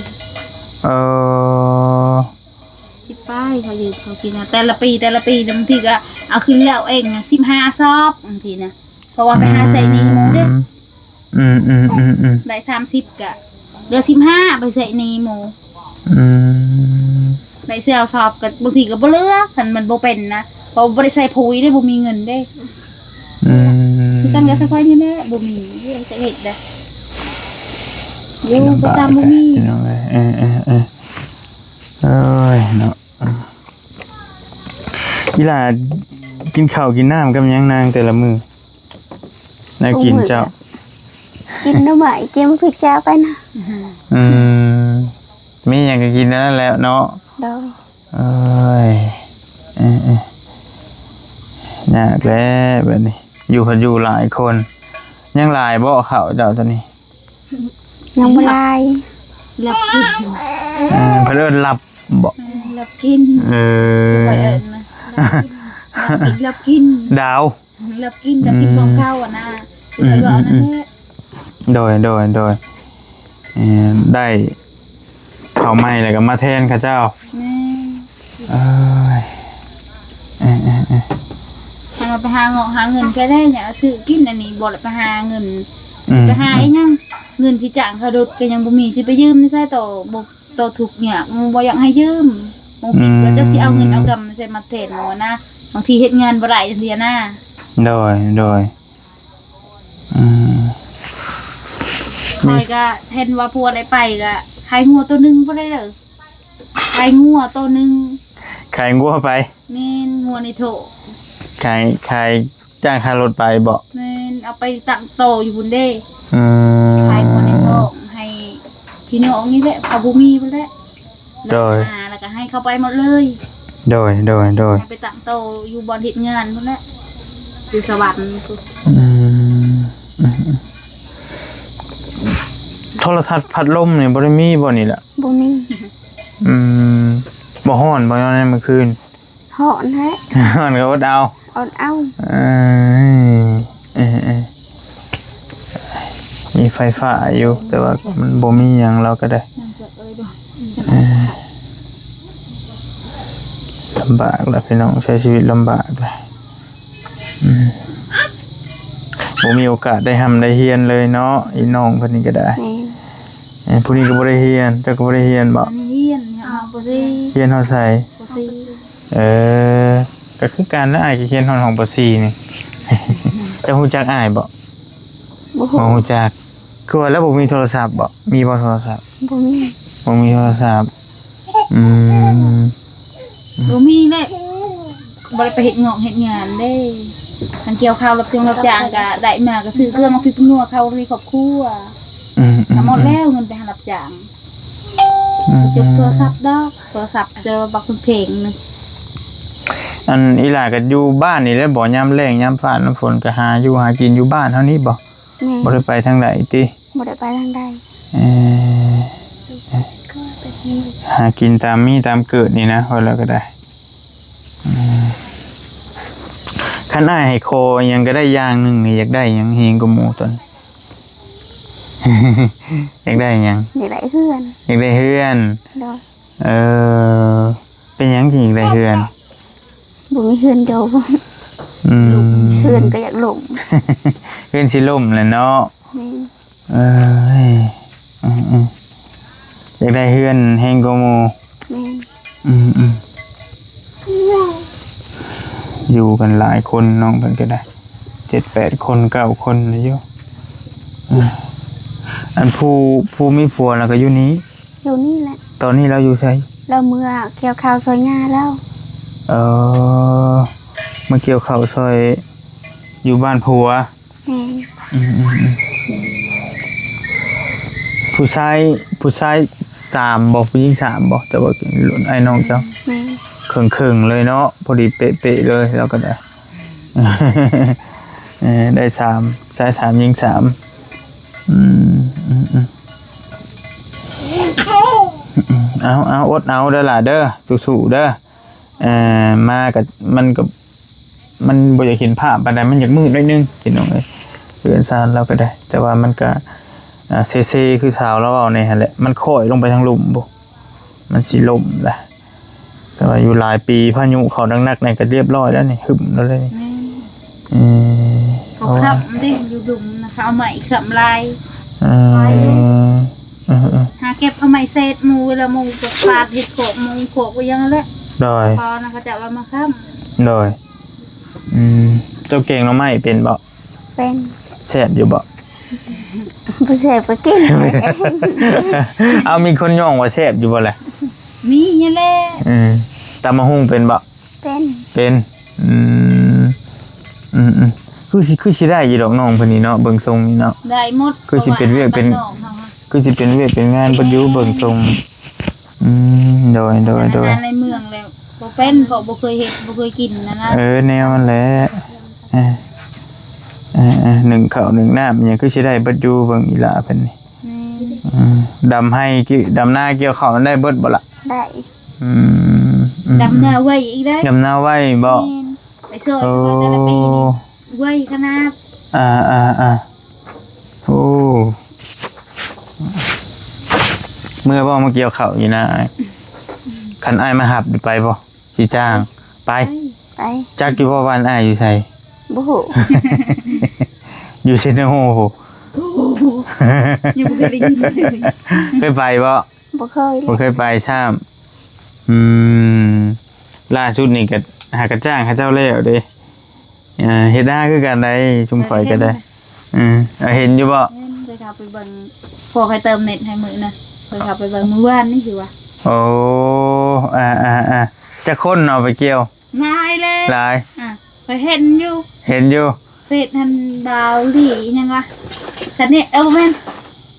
ເອີ ສິບປາຍ ເຂົາຢືມເຂົ້າກິນນະ ແຕ່ລະປີ ແຕ່ລະປີ ບາງທີກໍເອົາຄືນແລ້ວເອງນະ ສິບຫ້າຊອບ ບາງທີນະ ເພາະວ່າໄປຫາໃຊ້ໜີ້ໝູ່ເດ້. ອືມ ອືມ ອືມ ອືມ ອືມ ໄດ້ສາມສິບ ກະເຫຼືອສິບຫ້າ ໄປໃຊ້ໜີ້ໝູ່. ອືມ ໄດ້ຊາວຊອບ ກໍບາງທີກໍບໍ່ເຫຼືອ ຄັນມັນບໍ່ເປັນນະ ເພາະບໍ່ໄດ້ໃສ່ປຸ໋ຍເດ້ ບໍ່ມີເງິນເດ້. ອືມ ຄືກັນກັບຊາວຂ້ອຍນີ້ແຫຼະ ບໍ່ມີ ເຮັດ ຈະເຮັດໄດ້ ຢູ່ປະຈຳບໍ່ມີ ພີ່ນ້ອງເອີຍ. ເອີ ເອີ ເອີ ເອີຍເນາະ ອີ່ຫຼ້າກິນເຂົ້າກິນນ້ຳກັບຫຍັງນາງແຕ່ລະມື້? ແນວກິນເຈົ້າ ກິນໜໍ່ໄມ້ ກິນໝາກພິກຈາໄປນະ. ອືມ ມີຫຍັງກໍກິນອັນນັ້ນແຫຼະເນາະ. ໂດຍ. ເອີຍ ເອີໆ ຍາກແລ້ວບັດນີ້ ຢູ່ພັດຢູ່ຫຼາຍຄົນ. ຍັງຫຼາຍບໍ່ເຂົ້າເຈົ້າຕອນນີ້? ຍັງບໍ່ຫຼາຍ. ລັບກິນ. ເອີ ເພິ່ນເອີ້ນລັບບໍ່? ເອີ ລັບກິນ. ເອີ ຂ້ອຍເອີ້ນນະ ລັບກິນ ລັບກິນ ລັບກິນ ດາວ. ລັບກິນ ລັບກິນ ອືມ ຂອງເຂົາຫັ້ນນະ ອືມ ເຂົາເວົ້ານັ້ນແຫຼະ. ໂດຍ ໂດຍ ໂດຍ. ເອີ ໄດ້ເຂົ້າໃໝ່ແລ້ວກໍມາແທນເຂົາເຈົ້າ. ແມ່ນ. ເອີຍ ເອີໆໆ ຖ້າວ່າໄປຫາເງາະຫາເງິນກໍໄດ້ຫຍັງຊື້ກິນ ອັນນີ້ບໍ່ໄດ້ໄປຫາເງິນ. ອືມ ໄປຫາອີຫຍັງ ເງິນຊິຈ້າງຄ່າລົດກໍຍັງບໍ່ມີ ຊິໄປຢືມໃສຕໍ່ ບໍ່ ຕໍ່ທຸກຍາກ ບໍ່ຢາກໃຫ້ຢືມ. ບໍ່ຄິດວ່າ ອືມ ຈັກຊິເອົາເງິນເອົາຄຳໃສມາແທນໝໍນະ ບາງທີເຮັດງານບໍ່ໄດ້ຈັ່ງຊີ້ນະ. ໂດຍ ໂດຍ. ອືມ ຂ້ອຍກໍເຫັນວ່າຜົວໄດ້ໄປກໍຂາຍງົວໂຕໜຶ່ງບໍ່ໄດ້ເດີ ຂາຍງົວໂຕໜຶ່ງ ຂາຍງົວໄປ. ແມ່ນ ງົວໃນໂຖ. ຂາຍ ຂາຍ ຈ້າງຄ່າລົດໄປບໍ? ແມ່ນ ເອົາໄປຕັ້ງໂຕຢູ່ພຸ້ນເດ້. ອືມ ຂາຍງົວໃນທ້ອງໃຫ້ພີ່ນ້ອງນີ້ແຫຼະ ເຂົາບໍ່ມີພຸ້ນແຫຼະ. ໂດຍ. ແລ້ວກໍໃຫ້ເຂົາໄປໝົດເລີຍ. ໂດຍ ໂດຍ ໂດຍ. ໃຫ້ໄປຕັ້ງໂຕຢູ່ບ່ອນເຮັດງານພຸ້ນແຫຼະ ຢູ່ສະຫວັນພຸ້ນ. ອືມ ອືມ ໂທລະທັດພັດລົມນີ້ບໍ່ໄດ້ມີບໍ່ນີ້ລະ? ບໍ່ມີ. ອືມ ບໍ່ຮ້ອນບໍ່ ຍາມໃນມື້ຄືນ? ຮ້ອນແທ້. ຮ້ອນກໍອົດເອົາ. ອົດເອົາ. ເອີ ເອີ ເອີ ມີໄຟຟ້າຢູ່ ແຕ່ວ່າມັນບໍ່ມີຫຍັງ ລາວກໍໄດ້. ເອີ ລຳບາກລະພີ່ນ້ອງ ໃຊ້ຊີວິດລຳບາກລະ. ອືມ ບໍ່ມີໂອກາດໄດ້ຮ່ຳໄດ້ຮຽນເລີຍເນາະ ອີນ້ອງເພິ່ນນີ້ກໍໄດ້. ແມ່ນ. ເອີ ຜູ້ນີ້ກໍບໍ່ໄດ້ຮຽນ ເຈົ້າກໍບໍ່ໄດ້ຮຽນບໍ? ອັນນີ້ຮຽນ ຮຽນ ປ.ສີ່ ຮຽນຮອດໃສ? ປ.ສີ່. ເອີ ກໍຄືກັນນະ ອ້າຍກໍຮຽນຮອດຫ້ອງ ປ.ສີ່ ນີ້. ເຈົ້າຮູ້ຈັກອ້າຍບໍ່? ບໍ່ຮູ້. ບໍ່ຮູ້ຈັກ. ຄືວ່າແລ້ວບໍ່ມີໂທລະສັບບໍ່? ມີບໍ່ໂທລະສັບ? ບໍ່ມີ. ບໍ່ມີໂທລະສັບ. ອືມ ບໍ່ມີແຫຼະ ບໍ່ໄດ້ໄປເຮັດງອກເຮັດງານເດ້. ຄັນກ່ຽວເຂົ້າ ຮັບຈ້ອງຮັບຈ້າງກໍໄດ້ມາ ກໍຊື້ເຄື່ອງ ໝາກພິກ ໝາກນົວ ເຂົ້າໃນຄອບຄົວ. ອືມ ກໍໝົດແລ້ວ ເງິນໄປຫາຮັບຈ້າງ. ອືມ ຈົກໂທລະສັບດອກ ໂທລະສັບຈະບັກເພງ. ອັນອີຫຼ້າກໍຢູ່ບ້ານນີ້ແຫຼະບໍ? ຍາມແລ້ງຍາມຟ້ານ້ຳຝົນກໍຫາຢູ່ຫາກິນຢູ່ບ້ານເຮົານີ້ບໍ? ແມ່ນ. ບໍ່ໄດ້ໄປທາງໃດຕິ? ບໍ່ໄດ້ໄປທາງໃດ. ເອີ ຫາກິນຕາມມີຕາມເກີດນີ້ນະ ວ່າແລ້ວກໍໄດ້. ອືມ ຄັນອ້າຍໃຫ້ຂໍຫຍັງກໍໄດ້ຢ່າງໜຶ່ງນີ້ ຢາກໄດ້ຫຍັງແຮງກວ່າໝູ່ຕົນ? ຢາກໄດ້ຫຍັງ? ຢາກໄດ້ເຮືອນ. ຢາກໄດ້ເຮືອນ. ໂດຍ. ເອີ ເປັນຫຍັງຈຶ່ງຢາກໄດ້ເຮືອນ? ບໍ່ມີເຮືອນຢູ່. ອືມ ເຮືອນກໍຢາກລົ້ມ. ເຮືອນຊິລົ້ມແຫຼະເນາະ. ແມ່ນ. ເອີຍ ອືມໆ ຢາກໄດ້ເຮືອນແຮງກວ່າໝູ່. ແມ່ນ. ອືມໆ ຢູ່ກັນຫຼາຍຄົນ ນ້ອງເພິ່ນກໍໄດ້ ເຈັດແປດຄົນ ເກົ້າຄົນຢູ່. ອືມ ອັນຜູ້ ຜູ້ມີຜົວລະກໍຢູ່ນີ້? ຢູ່ນີ້ແຫຼະ. ຕອນນີ້ລາວຢູ່ໃສ? ລາວເມືອກ່ຽວເຂົ້າຊ່ອຍຍ່າລາວ. ເອີ ເມືອກ່ຽວເຂົ້າຊ່ອຍຢູ່ບ້ານຜົວ. ແມ່ນ. ອືມໆໆ ຜູ້ຊາຍ ຜູ້ຊາຍສາມບໍ່? ຜູ້ຍິງສາມບໍ່? ແຕ່ວ່າອ້າຍນ້ອງເຈົ້າ. ແມ່ນ. ເຄິ່ງໆເລີຍເນາະ ພໍດີເປະໆເລີຍ ລາວກໍໄດ້. ເອີ ໄດ້ສາມ ຊາຍສາມ ຍິງສາມ. ອືມ ອືມໆ ເອົາໆ ອົດເອົາເດີຫຼ້າເດີ ສູ້ໆເດີ. ເອີ ມາກໍ ມັນກໍ ມັນບໍ່ຢາກເຫັນພາບປານໃດ ມັນຢາກມືດໜ້ອຍໜຶ່ງພີ່ນ້ອງເອີຍ. ເຮືອນຊານລາວກໍໄດ້ ແຕ່ວ່າມັນກໍ ອ່າ ເຊໆ ຄືສາວລາວເວົ້ານີ້ຫັ້ນແຫຼະ ມັນຄ້ອຍລົງໄປທາງລຸ່ມພຸ້ນ ມັນຊິລົ້ມລະ. ແຕ່ວ່າຢູ່ຫຼາຍປີ ພາຍຸເຂົ້າໜັກໆນີ້ກໍລຽບຮ້ອຍແລ້ວນີ້ ຫຶ້ມແລ້ວເລີຍນີ້. ແມ່ນ. ເອີ ເຂົາຄ້ຳເດ້ ຢູ່ລຸ່ມນະ ເຂົາເອົາໄມ້ຄ້ຳຫຼາຍ. ເອີ ເອີໆ ຫາເກັບເອົາໄມ້ເສດໝູ່ ເວລາໝູ່ປາດເຮັດຄອກໝູ່ ຄອກໄວ້ຢ່າງນັ້ນແຫຼະ. ໂດຍ. ພໍນະ ເຂົາເຈົ້າເອົາມາຄ້ຳ. ໂດຍ. ອືມ ເຈົ້າແກງໜໍ່ໄມ້ເປັນບໍ່? ເປັນ. ແຊບຢູ່ບໍ່? ບໍ່ແຊບກໍກິນ. ເອົາ ມີຄົນຍ້ອງວ່າແຊບຢູ່ບໍ່ລະ? ມີຫັ້ນແຫຼະ. ອືມ ຕຳບັກຫຸ່ງເປັນບໍ່? ເປັນ. ເປັນ. ອືມ ອືມ ຄືຊິ ຄືຊິໄດ້ຢູ່ດອກນ້ອງເພິ່ນນີ້ເນາະ ເບິ່ງຊົງນີ້ເນາະ ໄດ້ໝົດ ຄືຊິເປັນວຽກເປັນ ພາະວ່າບ້ານນອກເຮົາ ຄືຊິເປັນວຽກເປັນງານເພິ່ນຢູ່ ແມ່ນ ເບິ່ງຊົງ. ອືມ ໂດຍ ໂດຍ ໂດຍ ງານໃນເມືອງແລ້ວບໍ່ເປັນ ເພາະບໍ່ເຄີຍເຮັດ ບໍ່ເຄີຍກິນນະນະ. ເອີ ແນວນັ້ນແຫຼະ ເອີ ເອີ ເອີ ໜຶ້ງເຂົ້າໜຶ້ງນ້ຳຫຍັງຄືຊິໄດ້ເບິດຢູ່ ເບິ່ງອີຫຼ້າເພິ່ນນີ້. ແມ່ນ ອືມ ດຳໄຮ່ ດຳນາກ່ຽວເຂົ້າໄດ້ເບິດບໍ່ລະ? ໄດ້ ອືມ ອືມ ດຳນາໄວອີກເດ້ ດຳນາໄວບໍ່? ແມ່ນ ໄປຊ່ອຍ ໂອ້ ແຕ່ລະປີນີ້ໄວຂະໜາດ. ອ່າ ອ່າ ອ່າ ໂອ້ ເມື່ອບໍ່ມາກ່ຽວເຂົ້າຢູ່ນາອ້າຍ? ຄັນອ້າຍມາຮັບໄປບໍ່? ຊິຈ້າງໄປ ໄປ ຈັກຢູ່ບໍ່ບ້ານອ້າຍຢູ່ໃສ? ບໍ່ຮູ້ ຢູ່ເຊໂນພຸ້ນ. ໂອ້ ຍັງບໍ່ເຄີຍໄດ້ຍິນເລີຍ ເຄີຍໄປບໍ່? ບໍ່ເຄີຍ ບໍ່ເຄີຍໄປຊ້ຳ. ອືມ ລ່າສຸດນີ້ກໍຫາກະຈ້າງເຂົາເຈົ້າແລ້ວເດ້. ເອີ ເຮັດນາຄືກັນໄດ໋ ຊຸມຂ້ອຍກໍໄດ້. ເອີ ເຫັນຢູ່ບໍ່? ເຫັນ ເຄີຍເຂົ້າໄປເບິ່ງ ພໍ່ຂ້ອຍເຕີມເນັດໃຫ້ມື້ນະ ເຄີຍເຂົ້າໄປເບິ່ງມື້ວານນີ້ຊິວ່າ. ໂອ້ ອ່າໆໆ ຈັກຄົນເອົາໄປກ່ຽວ? ຫຼາຍແລ້ວ ຫຼາຍ ອ່າ ຂ້ອຍເຫັນຢູ່ ເຫັນຢູ່ ເຟສຫັ້ນ ບາວລີຫຍັງວະ ສະເນດ ເອີ ບໍ່ແມ່ນ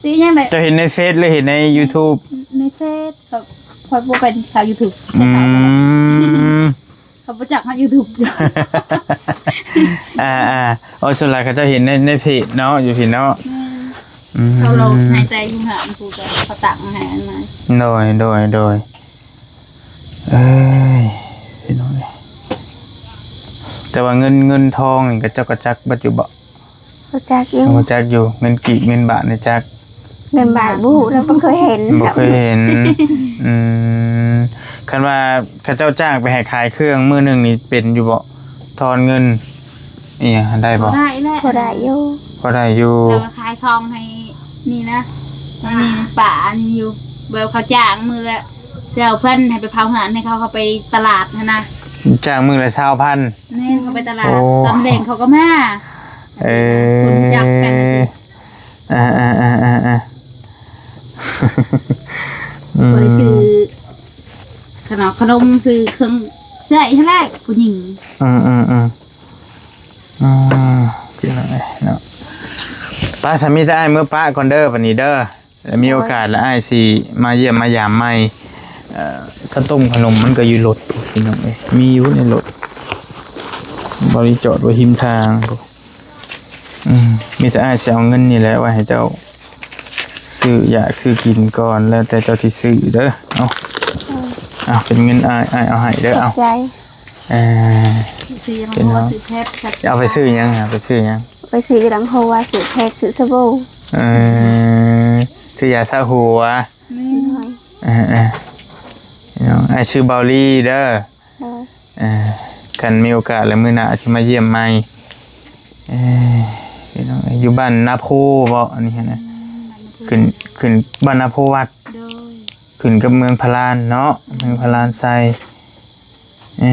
ຊື່ຫຍັງໃດ໋? ເຈົ້າເຫັນໃນເຟສ ຫຼື ເຫັນໃນຢູທູບ? ໃນເຟສ ຂ້ອຍ ຂ້ອຍບໍ່ເປັນຊາວຢູທູບ. ອືມ ເຂົາບໍ່ຈັກເຮົາຢູທູບ. ອ່າໆ ໂອ້ ສ່ວນຫຼາຍເຂົາເຈົ້າເຫັນໃນ ໃນເພຈເນາະ ຢູ່ພີ້ເນາະ. ແມ່ນ ອືມ ເຂົາໂລດໃຫ້ແຕ່ຢູ່ເຮືອນ ຜູ້ກໍເຂົາຕັ້ງໃຫ້ອັນນັ້ນ. ໂດຍ ໂດຍ ໂດຍ ເອີຍ ພີ່ນ້ອງເອີຍ ແຕ່ວ່າເງິນ ເງິນທອງນີ້ ເຂົາເຈົ້າກໍຈັກເບິດຢູ່ບໍ່? ຮູ້ຈັກຢູ່ ຮູ້ຈັກຢູ່ ເງິນກີບເງິນບາດນີ້ຈັກ? ເງິນບາດບໍ່ຮູ້ ແລ້ວບໍ່ເຄີຍເຫັນ ບໍ່ເຄີຍເຫັນ. ອືມ ຄັນວ່າເຂົາເຈົ້າຈ້າງໄປໃຫ້ຂາຍເຄື່ອງມື້ໜຶ່ງນີ້ເປັນຢູ່ບໍ່? ທອນເງິນອີ່ຫຍັງຫັ້ນໄດ້ບໍ່? ພໍໄດ້ແຫຼະ ພໍໄດ້ຢູ່ ພໍໄດ້ຢູ່ ແຕ່ວ່າຂາຍຂອງໃຫ້ນີ້ນະ ໃຫ້ນີ້ປາອັນນີ້ຢູ່ ແບບເຂົາຈ້າງມື້ລະຊາວພັນ ໃຫ້ໄປເຝົ້າເຮືອນໃຫ້ເຂົາ ເຂົາໄປຕະຫຼາດຫັ້ນນະ ຈ້າງມື້ລະຊາວພັນ. ແມ່ນ ເຂົາໄປຕະຫຼາດ ໂອ້ ຕອນແລງເຂົາກໍມາ. ເອີ ຄົນຮູ້ຈັກກັນ. ອ່າໆໆໆໆ ອືມ ບໍ່ໄດ້ຊື້ຂະໜົມ ຂະໜົມ ຊື້ເຄື່ອງໃຊ້ຫັ້ນແຫຼະ ຜູ້ຍິງ. ອືມໆໆ ອືມ ພີ່ນ້ອງເອີຍເນາະ ໄປ ສາມີແຕ່ອ້າຍເມືອປະກ່ອນເດີ ບັດນີ້ເດີ. ແລ້ວມີໂອກາດແລ້ວອ້າຍຊິມາຢ້ຽມມາຢາມໃໝ່. ເອີ ເຂົ້າຕົ້ມຂະໜົມມັນກໍຢູ່ລົດ ພີ່ນ້ອງເອີຍ ມີຢູ່ໃນລົດ ບໍລິຈອດໄວ້ຮິມທາງ. ອືມ ມີແຕ່ອ້າຍຊິເອົາເງິນນີ້ແຫຼະໄວ້ໃຫ້ເຈົ້າຊື້ຢາກຊື້ກິນກ່ອນ ແລ້ວແຕ່ເຈົ້າຊິຊື້ເດີ. ເອົາ ເອົາ ເປັນເງິນອ້າຍ ອ້າຍເອົາໃຫ້ເດີ. ເອົາ ເອີ ຊື້ຫຍັງ ເອົາໄປຊື້ແພັກ ເອົາໄປຊື້ຫຍັງ? ເອົາໄປຊື້ຫຍັງ? ໄປຊື້ດຳຫົວ ຊື້ແພັກ ຊື້ສະບູ່. ເອີ ຊື້ຢາສະຫົວ. ແມ່ນ ເອີໆ ພີ່ນ້ອງ ອ້າຍຊື່ເບົາລີເດີ. ໂດຍ ເອີ ຄັນມີໂອກາດແລ້ວມື້ໜ້າຊິມາຢ້ຽມໃໝ່. ເອີ ພີ່ນ້ອງເອີຍ ຢູ່ບ້ານນາໂພບໍ່? ອັນນີ້ຫັ້ນນະ ອືມ ຂຶ້ນ ຂຶ້ນບ້ານນາໂພວັດ. ໂດຍ ຂຶ້ນກັບເມືອງພະລານເນາະ ເມືອງພະລານໄຊ. ເອີ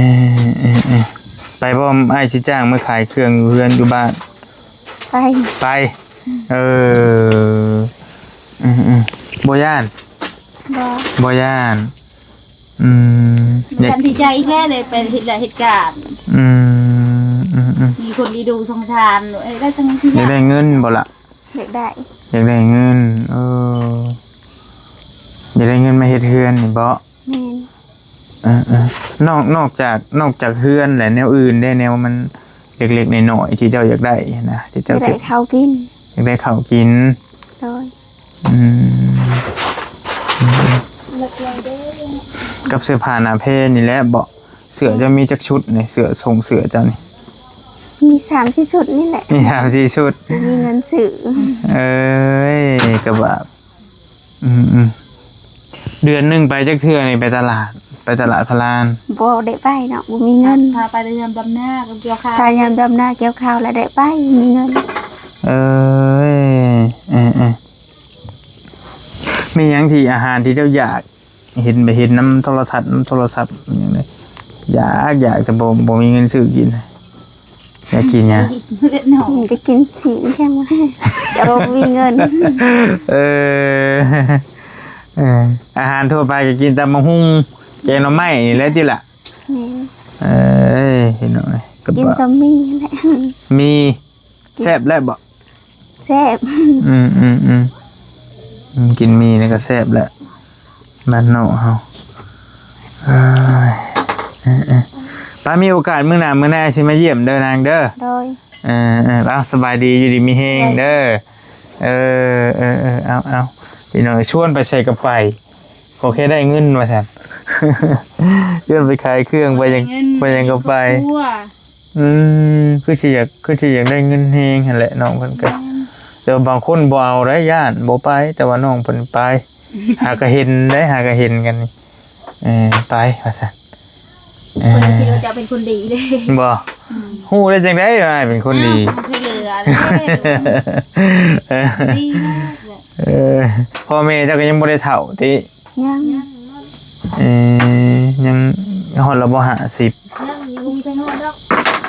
ເອີ ເອີ ໄປບໍ່? ອ້າຍຊິຈ້າງມາຂາຍເຄື່ອງຢູ່ເຮືອນຢູ່ບ້ານ. ໄປ ໄປ ເອີ ອືມໆ ບໍ່ຢ້ານ? ບໍ່ ບໍ່ຢ້ານ. ອືມ ມັນດີໃຈແທ້ເລີຍ ໄປເຮັດລາຍເຮັດການ. ອືມ ອືມໆ ມີຄົນດີດູສົງສານ ເອີ ໄດ້ທັງທີ່ຢາກໄດ້ເງິນບໍ່ລະ? ຢາກໄດ້ ຢາກໄດ້ເງິນ. ເອີ ຢາກໄດ້ເງິນມາເຮັດເຮືອນນີ້ບໍ່? ແມ່ນ ເອີໆ ນອກ ນອກຈາກ ນອກຈາກເຮືອນແລ້ວ ແນວອື່ນເດ້ ແນວມັນເລັກໆນ້ອຍໆ ທີ່ເຈົ້າຢາກໄດ້ຫັ້ນນະ ທີ່ເຈົ້າຢາກໄດ້ເຂົ້າກິນ ຢາກໄດ້ເຂົ້າກິນ. ໂດຍ ອືມ ກັບເສື້ອຜ້າໜ້າແພນີ້ແຫຼະເບາະ? ເສື້ອເຈົ້າມີຈັກຊຸດນີ້? ເສື້ອ ຊົງເສື້ອເຈົ້ານີ້ ມີສາມສີ່ຊຸດນີ້ແຫຼະ. ມີສາມສີ່ຊຸດ ບໍ່ມີເງິນຊື້. ເອີຍ ກະບາບ. ອືມໆ ເດືອນໜຶ່ງໄປຈັກເທື່ອນີ້ ໄປຕະຫຼາດ ໄປຕະຫຼາດພະລານ? ບໍ່ໄດ້ໄປເນາະ ບໍ່ມີເງິນ. ຖ້າໄປແຕ່ຍາມດຳນາກັບກ່ຽວຂ້າວ ຖ້າຍາມດຳນາກ່ຽວຂ້າວແລ້ວໄດ້ໄປ ມີເງິນ. ເອີຍ ເອີໆ ມີຫຍັງທີ່ ອາຫານທີ່ເຈົ້າຢາກ ເຫັນໄປເຫັນນຳໂທລະທັດ ນຳໂທລະສັບຫຍັງໃດ ຢາກ ຢາກ ແຕ່ບໍ່ ບໍ່ມີເງິນຊື້ກິນ. ຢາກກິນຫຍັງ? ອືມ ຈະກິນຊີ້ນແຄບໝູ ແຕ່ບໍ່ມີເງິນ. ເອີ ເອີ ອາຫານທົ່ວໄປກໍກິນຕຳບັກຫຸ່ງ ແກງໜໍ່ໄມ້ນີ້ແຫຼະຕິລະ. ແມ່ນ ເອີຍ ພີ່ນ້ອງເອີຍ ກໍກິນຊຳໝີ່ແຫຼະ. ໝີ່ ແຊບແລ້ວບໍ່? ແຊບ ອືມໆໆ ອືມ ກິນໝີ່ນີ້ກໍແຊບແລ້ວ ບ້ານນອກເຮົາ. ເອີຍ ເອີໆ ໄປ ມີໂອກາດມື້ໜ້າມື້ໃນຊິມາຢ້ຽມເດີນາງເດີ. ໂດຍ ເອີໆ ເອົາ ສະບາຍດີ ຢູ່ດີມີແຮງເດີ. ເອີໆໆ ເອົາໆ ພີ່ນ້ອງ ຊວນໄປໃສກໍໄປ ຂໍແຄ່ໄດ້ເງິນວ່າຊັ້ນ ຊວນໄປຂາຍເຄື່ອງ ໄປຫຍັງ ໄປຫຍັງກໍໄປ. ອືມ ຄືຊິຢາກ ຄືຊິຢາກໄດ້ເງິນແຮງຫັ້ນແຫຼະ ນ້ອງເພິ່ນກໍ ແມ່ນ ແຕ່ວ່າບາງຄົນບໍ່ເອົາໄດ໋ ຢ້ານບໍ່ໄປ ແຕ່ວ່ານ້ອງເພິ່ນໄປ ຫາກໍເຫັນໄດ໋ ຫາກໍເຫັນກັນນີ້ ເອີ ໄປວ່າຊັ້ນ. ເອີ ເພິ່ນຄິດວ່າເຈົ້າເປັນຄົນດີເດ້ ບໍ່ ອືມ ຮູ້ໄດ້ຈັ່ງໃດວ່າອ້າຍເປັນຄົນດີ? ອ້າວ ເພິ່ນຊ່ວຍເຫຼືອເດ້ ດີມາກເລີຍ. ເອີ ພໍ່ແມ່ເຈົ້າກໍຍັງບໍ່ໄດ້ເຖົ້າຕິ? ຍັງ ຍັງ ເອີ ຍັງຮອດລະບໍ່ ຫ້າສິບ? ຍັງ ຍັງບໍ່ມີໃຜຮອດດອກ.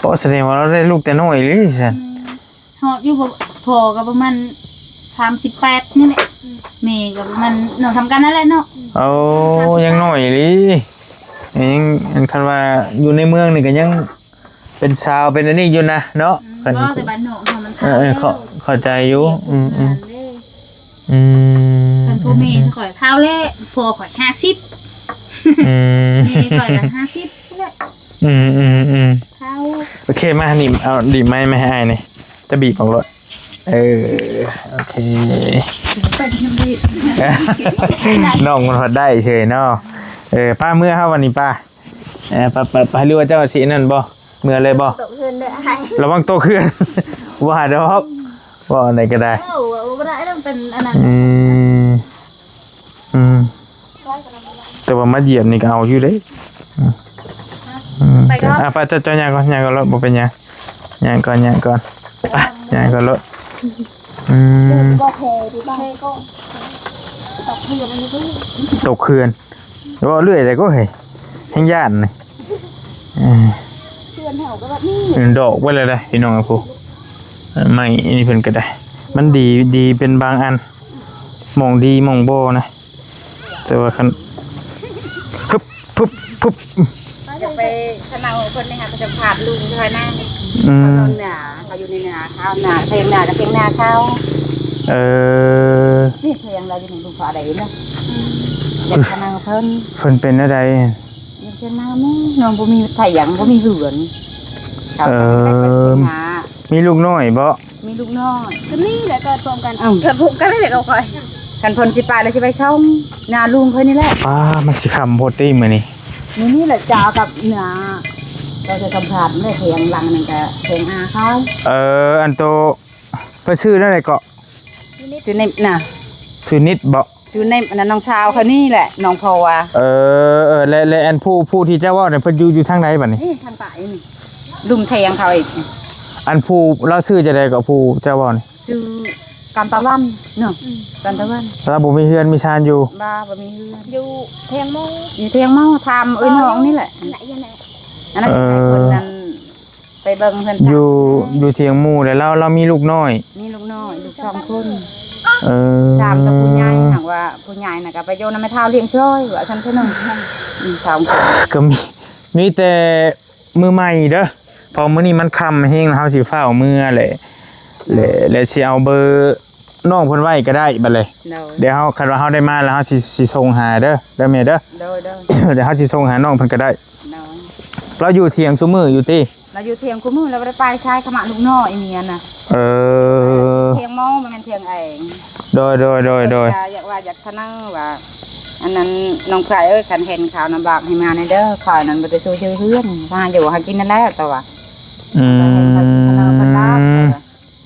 ໂອ້ ສະແດງວ່າລາວໄດ້ລູກແຕ່ນ້ອຍອີ່ຫຼີຊັ້ນ. ອືມ ຮອດຢູ່ບໍ່? ພໍ່ກໍປະມານສາມສິບແປດນີ້ແຫຼະ ອືມ ແມ່ກໍປະມານເນາະ ສ່ຳກັນນັ້ນແຫຼະເນາະ. ໂອ້ ສາມສິບແປດ ຍັງນ້ອຍອີ່ຫຼີ ຍັງ ອັນ ຄັນວ່າຢູ່ໃນເມືອງນີ້ກໍຍັງ ເປັນສາວເປັນອັນນີ້ຢູ່ນະເນາະ. ອືມ ຄັນ ເວົ້າແຕ່ບ້ານນອກເຮົາມັນ ເອີ ເຂົ້າ ເຂົ້າໃຈຢູ່. ອືມໆ ອືມ ອືມ ຄັນພໍ່ແມ່ຂ້ອຍເຖົ້າແລ້ວ ພໍ່ຂ້ອຍຫ້າສິບ. ອືມ ແມ່ຂ້ອຍກໍຫ້າສິບແຫຼະ. ອືມໆໆ ເຖົ້າ. ໂອເຄ ມານີ້ ເອົາ ດີໄມ້ມາໃຫ້ອ້າຍນີ້ ຈະບີບອອກໂລດ. ເອີ ໂອເຄ ນ້ອງມັນພັດໄດ້ເສີຍເນາະ. ເອີ ປ້າເມືອເຮົາວັນນີ້ປ້າ. ເອີ ໄປ ໄປ ໄປ ຫຼືວ່າເຈົ້າຊິອັນນັ້ນບໍ່? ເມືອເລີຍບໍ່? ຕົກເຮືອນເດີອ້າຍ ລະວັງຕົກເຮືອນ. ບໍ່ຫາດອກ ເວົ້າອັນໃດກໍໄດ້. ເວົ້າ ເວົ້າບໍ່ໄດ້ ຕ້ອງເປັນອັນນັ້ນ. ອືມ ອືມ ແຕ່ວ່າມາຢຽບນີ້ກໍເອົາຢູ່ເດ້. ອືມ ອືມ ໄປກ່ອນ ອ່ະ ໄປ ເຈົ້າ ເຈົ້າຍ່າງກ່ອນ ຍ່າງກ່ອນໂລດ ບໍ່ເປັນຫຍັງ ຍ່າງກ່ອນ ຍ່າງກ່ອນ ໄປ ຍ່າງກ່ອນໂລດ. ອືມ ບໍ່ແພ້ຕິ ບໍ່ແພ້ກໍຕົກເຮືອນ ອັນນີ້ກໍຕົກເຮືອນ. ເວົ້າເລື້ອຍແລ້ວກໍເຮີ້ຍ ແຮ່ງຢ້ານນີ້. ເອີ ເພື່ອນເຮົາກໍແບບນີ້ ເອີ ດອກໄວ້ແລ້ວເດ້ພີ່ນ້ອງ. ຜູ້ ໄມ້ອັນນີ້ເພິ່ນກໍໄດ້ ມັນດີ ດີເປັນບາງອັນ ໝ່ອງດີໝ່ອງບໍ່ນະ. ແຕ່ວ່າຄັນ ປຶບ ປຶບ ປຶບ ຈະໄປສະເໜີເພິ່ນນີ້ຫາ ໄປສຳພາດລຸງເທື່ອນະ. ອືມ ເຂົານອນໜ້າ ເຂົາຢູ່ໃນໜ້າເຂົາ ໜ້າ ຖຽງໜ້າກໍຖຽງໜ້າເຂົາ. ເອີ ນີ້ຖຽງລາວຢູ່ນີ້ ລູກເຂົາໄດ້ເຫັນນະ. ອືມ ຢາກສະເໜີເພິ່ນ ເພິ່ນເປັນແນວໃດ? ຍັງເປັນໜ້າໝູ່ ນ້ອງບໍ່ມີຖຽງ ບໍ່ມີເຮືອນ. ເອີ ມີລູກນ້ອຍບໍ່? ມີລູກນ້ອຍ ກໍນີ້ແຫຼະ ເກີດພ້ອມກັນ. ເອີ ເກີດພ້ອມກັນແຫຼະກັບຂ້ອຍ. ຄັນເພິ່ນຊິໄປແລ້ວຊິໄປສົ່ງໜ້າລຸງຂ້ອຍນີ້ແຫຼະ. ປ້າ ມັນຊິຄ່ຳໂພດຕິມື້ນີ້. ມື້ນີ້ແຫຼະຈາກັບໜ້າ ເຈົ້າຈະສຳພາດແລ້ວ ຖຽງຫຼັງນັ້ນກະຖຽງອາເຂົາ. ເອີ ອັນໂຕ ເພິ່ນຊື່ແນວໃດເກາະ? ຊື່ນິດນະ. ຊື່ນິດບໍ່? ຊື່ນິດ ອັນນັ້ນນ້ອງສາວເຂົານີ້ແຫຼະ ນ້ອງພໍ່ວ່າ. ເອີ ເອີ ແລະ ແລະ ອັນຜູ້ ຜູ້ທີ່ເຈົ້າເວົ້ານັ້ນ ເພິ່ນຢູ່ ຢູ່ທາງໃດບັດນີ້? ນີ້ທາງໃຕ້ນີ້ ລຸ່ມຖຽງເຂົາອີກ. ອັນຜູ້ລາວຊື່ຈັ່ງໃດເກາະ ຜູ້ເຈົ້າເວົ້ານີ້? ຊື່ກັນຕາວັນເນາະ. ອືມ ກັນຕາວັນ ລາວບໍ່ມີເຮືອນມີຊານຢູ່? ບໍ່ ບໍ່ມີເຮືອນ ຢູ່ຖຽງໝູ່ ຢູ່ຖຽງໝູ່ ຖາມເອື້ອຍນ້ອງນີ້ແຫຼະ. ອັນນັ້ນ ເອີ ຄົນນັ້ນ ໄປເບິ່ງເຮືອນ ຢູ່ ຢູ່ຖຽງໝູ່ ແລ້ວລາວ ລາວມີລູກນ້ອຍ? ມີລູກນ້ອຍ ລູກສອງຄົນ. ເອີ ສາມກັບຜູ້ໃຫຍ່ ຫາກວ່າຜູ້ໃຫຍ່ນະກໍໄປຢູ່ນຳແມ່ເຖົ້າລ້ຽງຊ່ອຍ ວ່າຊັ້ນເຖາະເນາະ. ອືມ ສອງຄົນ ກໍມີ ມີແຕ່ມື້ໃໝ່ເດີ ເພາະມື້ນີ້ມັນຄ່ຳແຮງ ເຮົາຊິຟ້າວເມືອແຫຼະ ແລະ ແລະຊິເອົາເບີ ນ້ອງເພິ່ນໄວ້ກໍໄດ້ບັດເລີຍ. ໂດຍ ດຽວເຮົາ ຄັນວ່າເຮົາໄດ້ມາແລ້ວ ເຮົາຊິ ຊິສົ່ງຫາເດີ ເດີແມ່ເດີ. ໂດຍ ໂດຍ ດຽວເຮົາຊິສົ່ງຫານ້ອງເພິ່ນກໍໄດ້. ໂດຍ ລາວຢູ່ຖຽງຊຸມື້ຢູ່ຕິ? ລາວຢູ່ຖຽງຄູ່ມື້ ລາວບໍ່ໄດ້ໄປໃສ ຂະມາລູກນ້ອຍເມຍນະ. ເອີ ຖຽງໝໍ ບໍ່ແມ່ນຖຽງແອງ. ໂດຍ ໂດຍ ໂດຍ ໂດຍ ຢາກວ່າຢາກສະເໜີວ່າ ອັນນັ້ນ ນ້ອງພາຍເອີຍ ຄັນເຫັນຂ່າວນຳບາກໃຫ້ມາແດ່ເດີ ຂ້ອຍນັ້ນບໍ່ໄດ້ສູ້ຊື່ເຮືອນ ຫາຢູ່ຫາກິນນັ້ນແຫຼະ ແຕ່ວ່າ ອືມ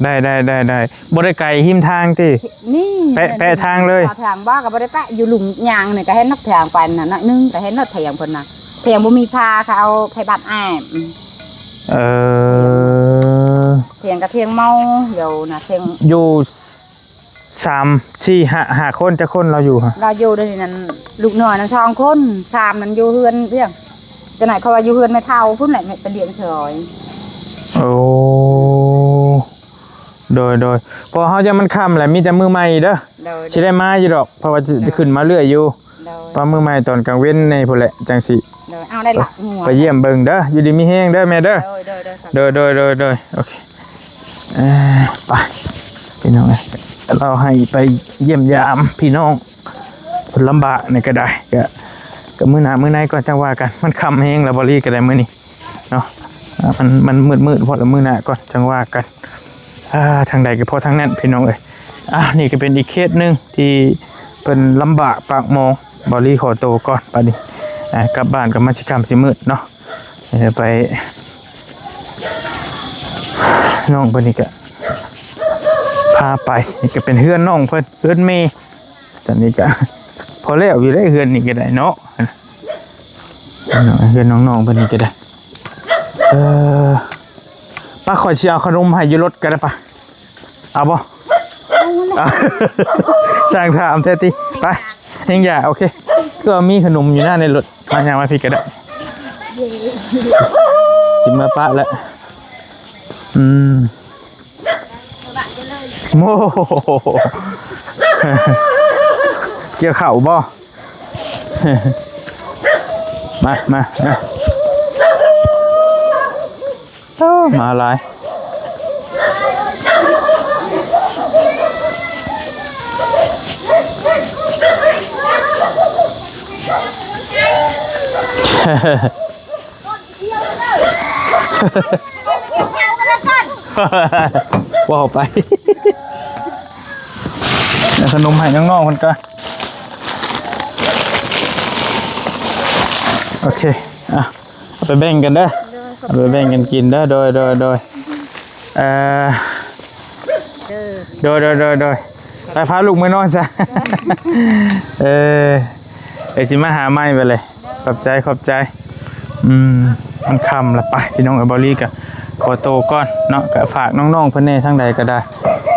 ໄດ້ ໄດ້ ໄດ້ ໄດ້ ບໍ່ໄດ້ໄກ ຮິມທາງຕິ? ນີ້ ແປະ ແປະທາງເລີຍ ເຂົ້າທາງບໍ່ ກໍບໍ່ໄດ້ແປະ ຢູ່ລຸ່ມຍ່າງນີ້ກໍເຫັນນອກທາງໄປນັ້ນໜ້ອຍໜຶ່ງ ກໍເຫັນຮອດຖຽງເພິ່ນນະ ຖຽງບໍ່ມີພາ ເຂົາເອົາໄພບັດແອບ. ເອີ ຖຽງກໍຖຽງເມົາຢູ່ນະ ຖຽງ ຢູ່ ສາມ ສີ່ ຫ້າ ຫ້າຄົນ ຈັກຄົນລາວຢູ່ຫັ້ນ? ລາວຢູ່ດຽວນີ້ນັ້ນ ລູກນ້ອຍນັ້ນສອງຄົນ ສາມນັ້ນຢູ່ເຮືອນພຽງ ຈັກໜ້ອຍເຂົາວ່າຢູ່ເຮືອນແມ່ເຖົ້າພຸ້ນແຫຼະ ໄປລ້ຽງຊ່ອຍ. ໂອ້ ໂດຍ ໂດຍ ເພາະເຮົາຢ້ານມັນຄ່ຳແຫຼະ ມີແຕ່ມື້ໃໝ່ເດີ. ໂດຍ ຊິໄດ້ມາຢູ່ດອກ ເພາະວ່າຈະ ໂດຍ ຂຶ້ນມາເລື້ອຍຢູ່. ໂດຍ ວ່າມື້ໃໝ່ຕອນກາງເວັນແດ່ພຸ້ນແຫຼະ ຈັ່ງຊິ ໂດຍ ເອົາໄດ້ລະ ໄປຢ້ຽມເບິ່ງເດີ ຢູ່ດີມີແຮງເດີແມ່ເດີ. ໂດຍ ໂດຍ ໂດຍ ໂດຍ ໂດຍ ໂອເຄ. ເອີ ໄປພີ່ນ້ອງເອີຍ ລາວໃຫ້ໄປຢ້ຽມຢາມພີ່ນ້ອງເພິ່ນລຳບາກນີ້ກໍໄດ້ ກໍ ກໍມື້ໜ້າມື້ໃນກ່ອນ ຈັ່ງວ່າກັນ. ມັນຄ່ຳແຮງແລ້ວ ບໍ່ລີກໍໄດ້ມື້ນີ້ເນາະ ອ່າ ມັນ ມັນມືດໆ ພໍລະ ມື້ໜ້າກ່ອນ ຈັ່ງວ່າກັນ. ອ່າ ທາງໃດກໍພໍທາງນັ້ນພີ່ນ້ອງເອີຍ. ອ່າ ນີ້ກໍເປັນອີກເຄສໜຶ່ງທີ່ເພິ່ນລຳບາກປາກໝອງ. ບ່າວລີຂໍໂຕກ່ອນບັດນີ້ ອ່າ ກັບບ້ານກໍມາຊິຄ່ຳຊິມືດເນາະ. ເອີ ໄປ ນ້ອງເພິ່ນນີ້ກະພາໄປ ນີ້ກະເປັນເຮືອນນ້ອງເພິ່ນ ເຮືອນແມ່ ຊັ້ນນີ້ກະພໍແລ້ວຢູ່ເດ້ ເຮືອນນີ້ກະໄດ້ເນາະ ເຮືອນນ້ອງໆເພິ່ນນີ້ກະໄດ້. ເອີ ປະ ຂ້ອຍຊິເອົາຂະໜົມໃຫ້ຢູ່ລົດກໍໄດ້ປະ ເອົາບໍ່? ຊ່າງຖາມແທ້ຕິ ໄປ ເຮັງຢາ ໂອເຄ ຄືວ່າມີຂະໜົມຢູ່ນະໃນລົດ ມາ ຍ່າງມາພີ້ກໍໄດ້ ຊິມາປະແລ້ວ ອືມ ໂອ້ໂຫ ກ່ຽວເຂົ້າບໍ່? ມາ ມາ ມາ ໂອ້ ມາຫຼາຍ ເວົ້າໄປ ເອົາຂະໜົມໃຫ້ນ້ອງໆເພິ່ນກ່ອນ ໂອເຄ ອ່ະ ເອົາໄປແບ່ງກັນເດີ ເອົາໄປແບ່ງກັນກິນເດີ ໂດຍ ໂດຍ ໂດຍ ເອີ ໂດຍ ໂດຍ ໂດຍ ໂດຍ ໄປພາລູກເມືອນອນຊະ ເອີ ເອີ ຊິມາຫາໃໝ່ໄປເລີຍ ຂອບໃຈ ຂອບໃຈ ອືມ ມັນຄ່ຳລະ ໄປ ພີ່ນ້ອງເອີຍ ບ່າວລີກະຂໍໂຕກ່ອນເນາະ ກະຝາກນ້ອງໆເພິ່ນແດ່ ທາງໃດກະໄດ້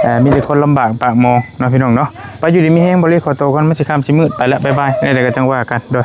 ເອີ ມີແຕ່ຄົນລຳບາກປາກໝອງເນາະ ພີ່ນ້ອງເນາະ ໄປ ຢູ່ດີມີແຮງ ບ່າວລີຂໍໂຕກ່ອນ ມັນຊິຄ່ຳຊິມືດ ໄປລະ ບາຍບາຍ ແນວໃດກະຈັ່ງວ່າກັນ ໂດຍ.